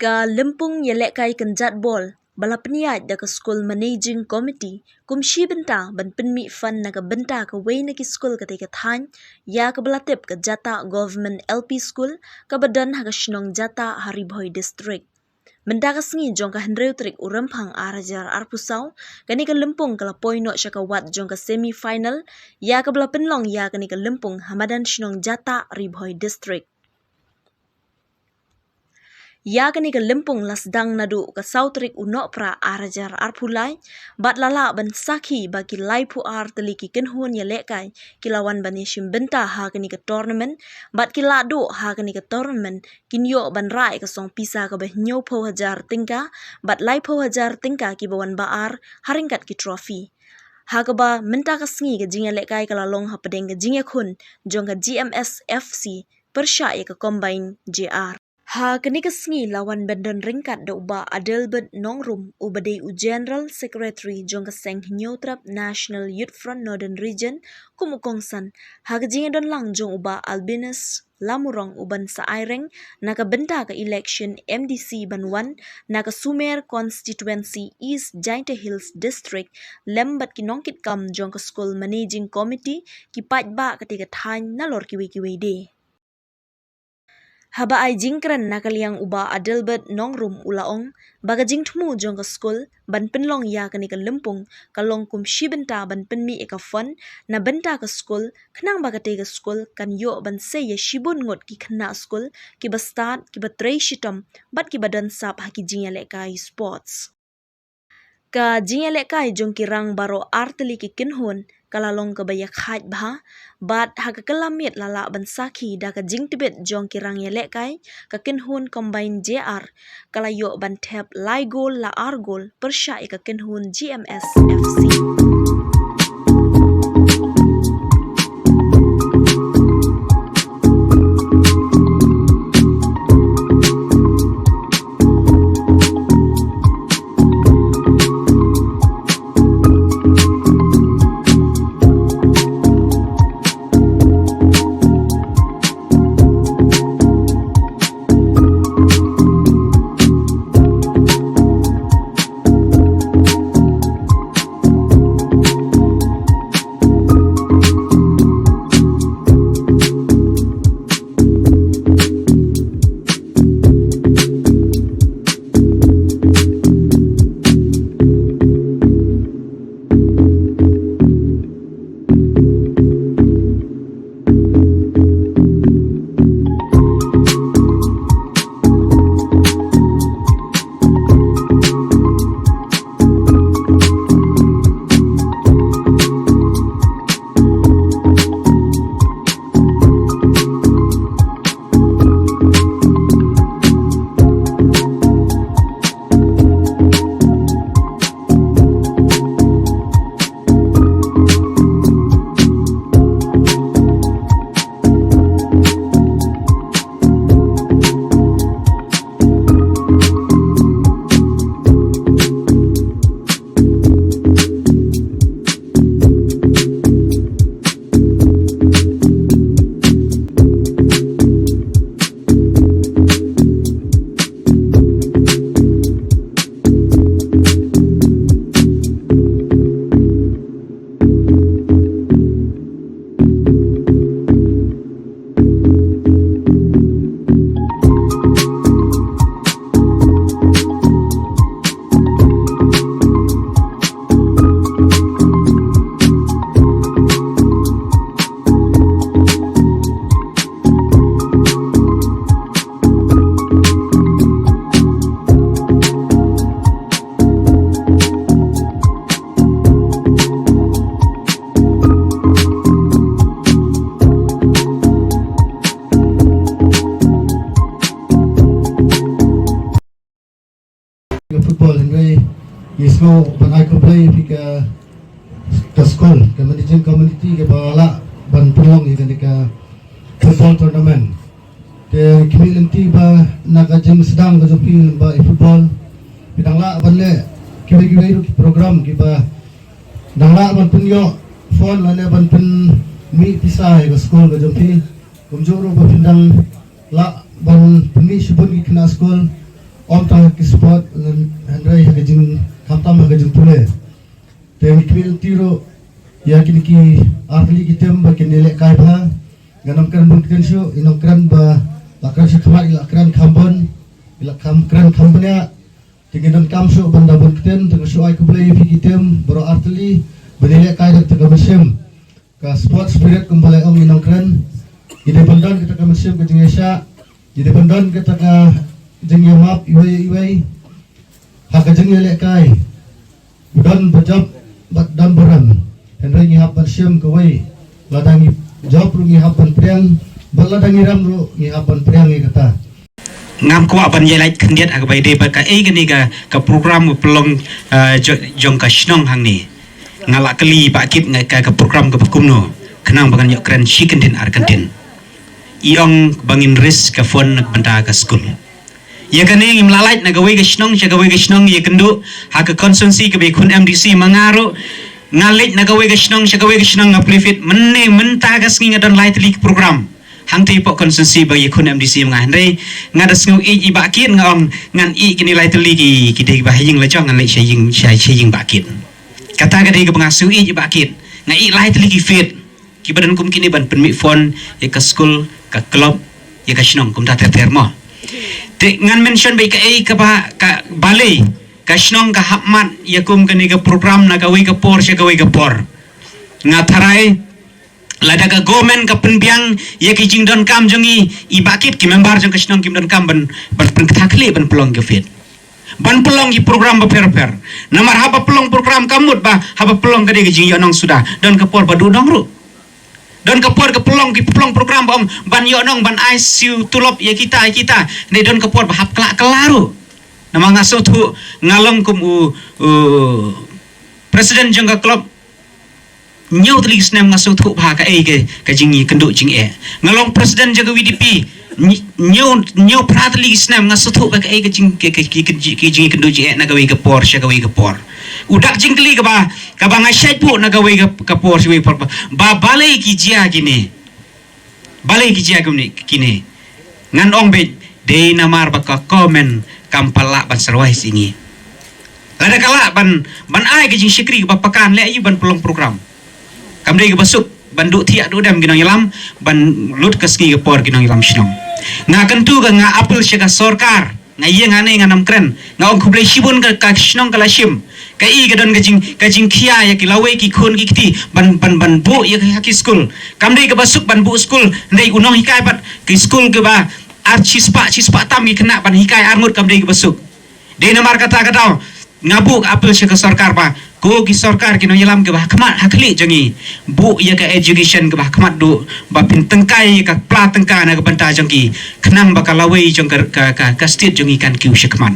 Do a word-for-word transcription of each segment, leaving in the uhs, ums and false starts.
Ka lympung ïalehkai kynjat bol ba la pynïaid da ka skul managing committee kum shi bynta ban pynmih fund na ka bynta kawei na ki skul katei ka thaiñ, ïa kaba la tip ka Jatah Government L P School kaba don ha ka shnong Jatah ha Ri Bhoi District. Mynta ka sngi jong ka hynriew tarik u Rymphang ar hajar arphew saw, kane ka lympung ka la poi noh sha ka wad jong ka semi final, ïa kaba la pynlong ïa kane ka lympung ha madan shnong Jatah, Ri Bhoi District. Ïa kane ka lympung la sdang naduh ka saw tarik u Nohprah ar hajar arphew lai, bad la lah ban sakhi ba ki laiphew ar tylli ki kynhun ïalehkai ki la wan ban ïashim bynta ha kane ka tournament, bad ki la duh ha kane ka tournament kin ïoh ban rah ïa ka song pisa kaba hynñiewphew hajar tyngka, bad laiphew hajar tyngka kiba wan ba ar ha ryngkat ki trophy. Ha kaba mynta ka sngi ka jingïalehkai ka la long hapdeng ka jingïakhun jong ka G M S F C pyrshah ïa ka Combine J R. Ha kane ka sngi la wan ban don ryngkat da u Bah Adelbert Nongrum, uba dei u General Secretary jong ka Seng Hynñiewtrep National Youth Front Northern Region, kum u kongsan, ha ka jingïadon lang jong u Bah Albinus Lamurong uban sa aireng na ka bynta ka election M D C ban wan na ka Sumer Constituency, East Jaintia Hills District, lem bad ki nongkitkam jong ka skul managing committee, ki paidbah katei ka thaiñ nalor kiwei kiwei de. Haba ai jingkren na ka liang u Bah Adelbert Nongrum u la ong ba ka jingthmu jong ka skul ban pynlong ïa kane ka lympung ka long kum shi bynta ban pynmih ïa ka fund na bynta ka skul, khnang ba katei ka skul kan ïoh ban sei ïa shibun ngut ki khynnah skul kiba stad, kiba trei shitom bad kiba don sap ha ki jingïalehkai sports. Ka jingïalehkai jong ki rang baroh artylli ki kynhun ka la long kaba ïakhaid bha, bad ha ka kylla miet la lah ban sakhi da ka jingtbit jong ki rang ïalehkai, ka kynhun Combine J R ka la ïoh ban thep lai gol la ar gol pyrshah ïa ka kynhun G M S F C. Ka football, hynrei ngi sngew ban ai khublei ïa phi ka, ka skul, ka managing committee kaba la lah ban pynlong ïa kane ka football tournament. Te khmih lynti ba na ka jingsdang ka jong phi lyngba ïa football, phi dang lah ban leh kiwei kiwei ruh ki program kiba dang lah ban pynïoh fund lane ban pynmih pisa ïa ka skul ka jong phi. Kumjuh ruh ba phin dang lah ban pynmih shibun ki khynnah skul, ym tang ha ki sport, hynrei ha ka jing, khamtam ha ka jingpule. Te ngi khmih lynti ruh ïa kine ki artylli ki tim ba kin ïalehkai bha. Ngan ym kren bun ktien shuh, i nongkren ba la kren sha khmat i la kren kham bun, i la kham kren kham bniah. Te ngin donkam shuh ban da bun ktien, te nga shu ai khublei ïa phi ki tim baroh artylli ban ïalehkai da kata ka mynsiem, ka sport spirit kumba la ong i nongkren. Ngi dei ban don kata ka mynsiem ka jingïaishah, ngi dei ban don kata ka jingïamap iwei ïa iwei ha ka jingïalehkai. U don ba jop bad don ba rem, hynrei ngi hap ban shim kawei. Lada ngi jop ruh ngi hap ban pdiang, bad lada ngi rem ruh ngi hap ban pdiang ïa kata. Ngam kwah ban ïalait khyndiat ha kaba ïadei bad kaei kane ka, ka program ka pynlong, eh, jo-, jong ka shnong hangne. Nga la kylli i Bah Kit nga ka, ka program kaba kumno, khnang ba ngan ïoh kren shi kyntien ar kyntien. I ong ba ngin raise ka fund na ka bynta ka skul. Ïa kane ngim lah lait na kawei ka shnong sha kawei ka shnong, ïakynduh ha ka constituency kaba i khun M D C ma nga ruh. Nga leit na kawei ka shnong sha kawei ka shnong, nga pynleit mynne mynta ka sngi nga don lai tylli ki program hangtei hapoh constituency ba i khun M D C ma nga. Hynrei nga da sngew ïeit i Bah Kit, nga ong ngan ïeh kine lai tylli ki, ki dei ba ha ïing la jong, ngan leit sha ïing, sha, sha ïing Bah Kit. Kata ka dei kaba nga sngew ïeit i Bah Kit. Nga ïeh lai tylli ki fete kiba don kum kine ban pynmih fund ïa ka skul, ka club, ïa ka shnong kumta ter ter mo. Te ngan mention beit kaei kaba ka balei ka shnong ka hap mad ïa kum kane ka program na kawei ka por sha kawei ka por. Nga tharai lada ka government ka pynbiang ïa ki jingdonkam jong i, i Bah Kit, ki member jong ka shnong kim donkam ban, ban pynkthah khlieh ban pynlong ka fete, ban pynlong ki program bapher bapher. Namar haba pynlong program ka mut ba haba pynlong ka dei ka jingïohnong suda. Don ka por ba duh dong ruh. Don ka por ka pynlong, ki pynlong program ba ong ban ïohnong, ban ai siew tulop ïa kita ïa kita. Hynrei don ka por ba hap kylla kylla ruh. Namar nga sngewthuh, nga long kum u, u president jong ka club hynñiew tylli ki snem, nga sngewthuh bha kaei ka, ka jingïakynduh jingeh. Nga long president jong ka V D P hynñiew, hynñiew phra tylli ki snem, nga sngewthuh bha kaei ka jing, ka, ka, ka, ka jingïakynduh jingeh na kawei ka por sha kawei ka por. U dak jingkylli kaba, kaba nga shait buh na kawei ka, ka por sha kawei ka por ba, ba balei ki jia kine. Balei ki jia kumne kine? Ngan ong beit, dei namar ba ka government kam pat lah ban syrwai sha ngi. Lada ka lah ban, ban ai ka jingshakri kaba paka, leh aïu ban pynlong program? Kam dei kaba suk ban duh thiah duh dem ki nongïalam, ban lut ka sngi ka por ki nongïalam shnong. Nga kyntu ka, nga appeal sha ka sorkar. Nga ïeng hangne ngan ym kren. Nga ong khublei shibun ka, ka shnong ka la shim. Ka i ka don ka jing, ka jingkhia ïa ki lawei ki khun ki kti ban, ban, ban buh ïa ka, ha ki skul. Kam dei kaba suk ban buh skul, hynrei u nonghikai pat, ki skul kiba ar shispah, shispah tam ki khynnah ban hikai arngut, kam dei kaba suk. Dei namar kata ka daw nga buh ka appeal sha ka sorkar ba ko ki sorkar ki nongïalam kiba ha khmat ha khlieh jong ngi, buh ïa ka education kaba ha khmat duh, ba pyntyngkai ïa ka pla tyngka na ka bynta jong ki, khnang ba ka lawei jong ka, ka, ka, ka state jong ngi kan kiew sha khmat.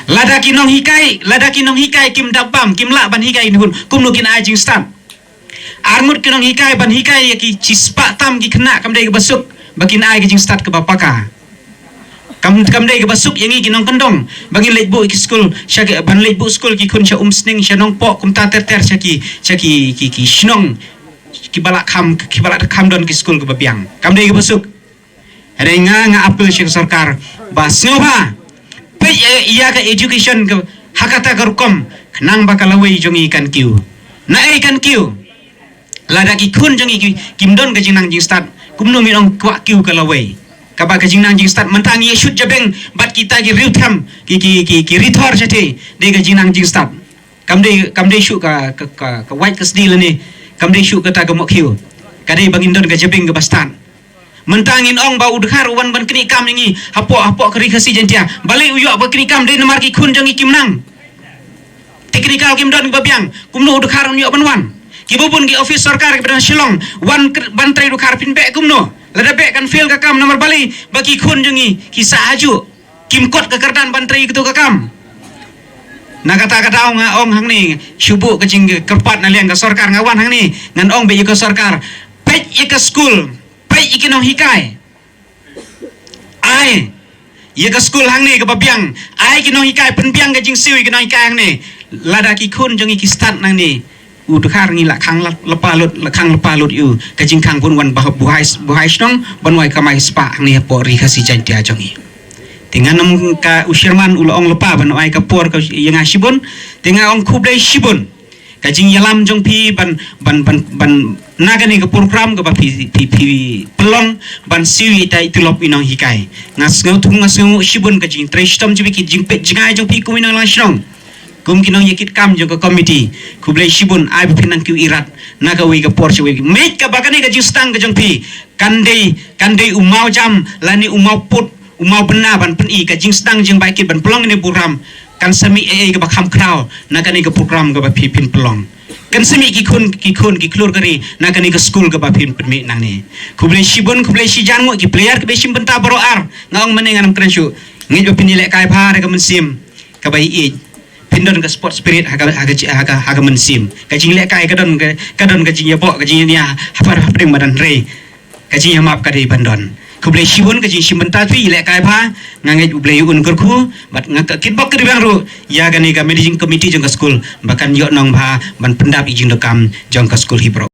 Lada ki nonghikai, lada ki nonghikai kim da bam, kim lah ban hikai ki khun, kumno kin ai jingstad? Arngut ki nonghikai ban hikai ïa ki shispah tam ki khynnah, kam dei kaba suk ba kin ai ka jingstad kaba paka. Kam, kam dei kaba suk ïa ngi ki nongkyndong ba ngin leit buh ki skul sha ki, ban leit buh skul ki khun sha Umsning, sha Nongpoh, kumta ter ter sha ki, sha ki, ki, ki shnong kiba la kham, kiba la kham don ki skul kiba biang. Kam dei kaba suk. Hynrei nga, nga appeal sha ka sorkar ba sngewbha peit ïa, ïa ka education ka ha kata ka rukom, khnang ba ka lawei jong ngi kan kiew. Naei kan kiew? Lada ki khun jong ngi ki, kim don ka jingnang jingstad, kumno ngin ong kwah kiew ka lawei? Kaba ka jingnang jingstad mynta ngi ïa shut jabeng bad kita ki riewthem, ki, ki, ki, ki rithor shatei, dei ka jingnang jingstad. Kam dei, kam dei shuh ka, ka, ka, ka wait ka sdi lane, kam dei shuh kata ka mohkhiew. Ka dei ba ngin don ka jabeng kaba stad. Mynta ngin ong ba u dkhar u wan ban knieh kam ïa ngi hapoh, hapoh ka Ri Khasi Jaiñtia. Balei u ïoh ba knieh kam? Dei namar ki khun jong ngi kim nang. Technical kim don kiba biang, kumno u dkhar un ïoh ban wan? Kiba bun ki office sorkar kiba don Shillong, wan kr-, ban trei dkhar phin beh kumno? Lada beh kan fail ka kam, namar balei? Ba ki khun jong ngi ki sah hajuh. Kim kot ka kyrdan ban trei kito ka kam. Na kata ka daw nga ong hangne, shu buh ka jingkyrpad na liang ka sorkar, nga wan hangne ngan ong beit ïa ka sorkar, peit ïa ka skul, peit ïa ki nonghikai. Ai ïa ka skul hangne kaba biang, ai ki nonghikai, pynbiang ka jingsiew ïa ki nonghikai hangne. Lada ki khun jong ngi ki stad nangne, U Dkhar ngi la khang la- lypa lut, la khang lypa lut ïa u. Ka jingkhang bun wan ba buhai buhai shnong ban wai kamai spah hangne hapoh Ri Khasi Jaiñtia jong ngi. Te ngan ong ka u chairman u la ong lypa ban wai ka por ka ïa nga shibun. Te nga ong khublei shibun. Ka jingïalam jong phi ban ban ban ban na kane ka program kaba phi phi phi pynlong ban siew ïa ita i tulop i nonghikai. Nga sngew thung nga sngew shibun ka jingtrei shitom jong phi ki jingpeit jngai jong phi kum i nonglang shnong. Kum ki nongïakit kam jong ka committee, khublei shibun ai ba phi nang kiew irat na kawei ka por sha kawei. Meit kaba kane ka jingsdang ka jong phi kan dei kan dei u maw jam lane u maw put u maw bynna ban pyni ka jingsdang jong ba kit ban pynlong ine program. Kan sa mih ei ei kaba kham khraw na kane ka program kaba phi phin pynlong. Kan sa mih ki khun ki khun ki khlur ka ri na kane ka skul kaba phin pynmih nangne. Khublei shibun khublei shijan nguh ki player kaba shim bynta baroh ar. Nga ong mane ngan ym kren shuh. Ngeit ba phin ïalehkai bha da ka mynsiem kaba ïeit. Phin don ka sport spirit ha ka ha ka ha ka ha ka mynsiem. Ka jinglehkai ka don ka ka don ka jingïaboh ka jingïania hapdeng hapdeng madan hynrei ka jingïamap ka dei ban don. Khublei shibun ka jingshim bynta phi ïalehkai bha. Nga ngeit U Blei un kyrkhu bad nga ka kitbok ka dei bang ruh ïa kane ka managing committee jong ka skul ba kan ïoh nong bha ban pyndap i jingdonkam jong ka skul hi baroh.